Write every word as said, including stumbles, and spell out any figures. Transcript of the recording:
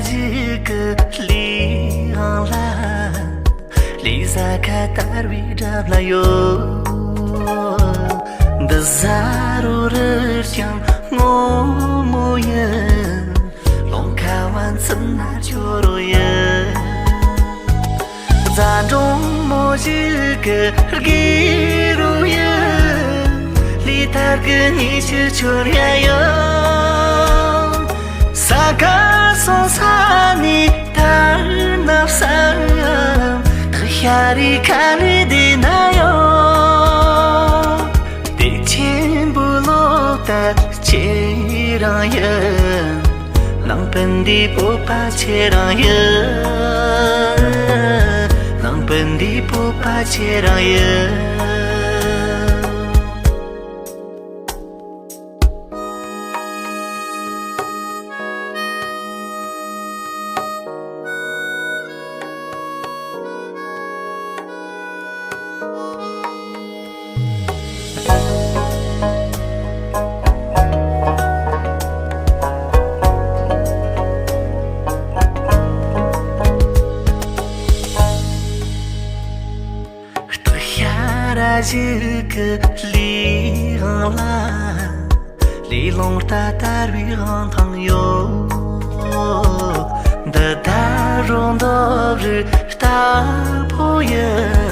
ཞིག་གི་ལུས་ངག་ལ། ལུས་ཟ་ཁ་དར་བའི་འགྲམ་ལ་ཡོད། འདི་ཟ་རུ་རུ་ཀྱང་སྔོན་མོ་ཡིན། རླུང་ཁ་བ་འཚུབ་ན་སྐྱོ་རུ་ཡིན། རྫ་འབྲོང་མོ་ཞིག་གི་རྒས་རུ་ཡིན། ལུས་ཐར་གི་ཉི་ཤུ་ཆོར་ཡ་ཡིན། ས་ག་སོང་ས་ནས་ཐར་ན་བསམ། ཐག་ཤ་རི་ཁ་ལི་དེ་ན་ཡང་། དེ་ཆེན་པོ་ལོ་ད་ཁྱེད་རང་ཡིན། ནང་པན་འདི་བོད་པ་ཁྱེད་རང་ཡིན། ནང་པན་འདི་བོད་པ་ཁྱེད་རང་ཡིན། སྟག་ཤ་ར་ཞིག་གི་ལུས་ངག་ལ། ལུས་རླུང་རྟ་དར་བའི་དབང་ཐང་ཡོད། འདི་ལྟར་རོང་འདབས་རི་ལྟ་བུ་ཡི།